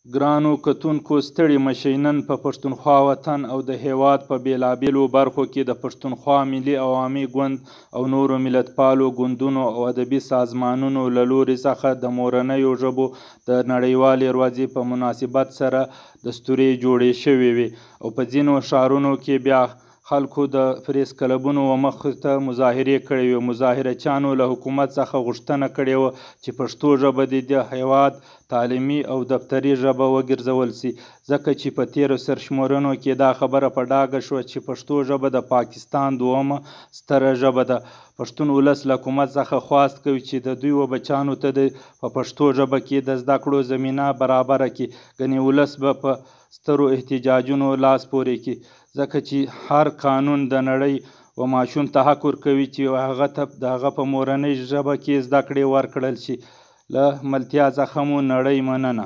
ګرانو کتونکو ستړي مه شئ، نن په پښتونخوا وطن او د هېواد په بېلابېلو برخو کې د پښتونخوا ملي عوامي ګوند او نورو ملتپالو ګوندونو او ادبي سازمانونو له لوري څخه د مورنیو ژبو د نړیوالې ورځې په مناسبت سره دستورې جوړې شوې وې او په ځینو ښارونو کې بیا خلکو د پریس کلبونو و مخ ته مظاهرې کړې وې. مظاهره چیانو له حکومت څخه غوښتنه کړې وه چې پښتو ژبه دې د هېواد تعلیمي او دفتري ژبه وګرځول شي، ځکه چې په تېرو سرشمېرنو کې دا خبره په ډاګه شوه چې پښتو ژبه د پاکستان دوهمه ستره ژبه ده. پښتون ولس له حکومت څخه خواست کوي چې د دوی و بچیانو ته دې په پښتو ژبه کې د زده کړو زمینه برابره کړي، ګنې ولس به په سترو احتجاجونو لاس پورې کړي، ځکه چې هر قانون د نړۍ و ماشوم ته حق ورکوي چې هغه ته د هغه په مورنۍ ژبه کې زده کړې ورکړل شي. له ملتیا څخه مو نړۍ مننه.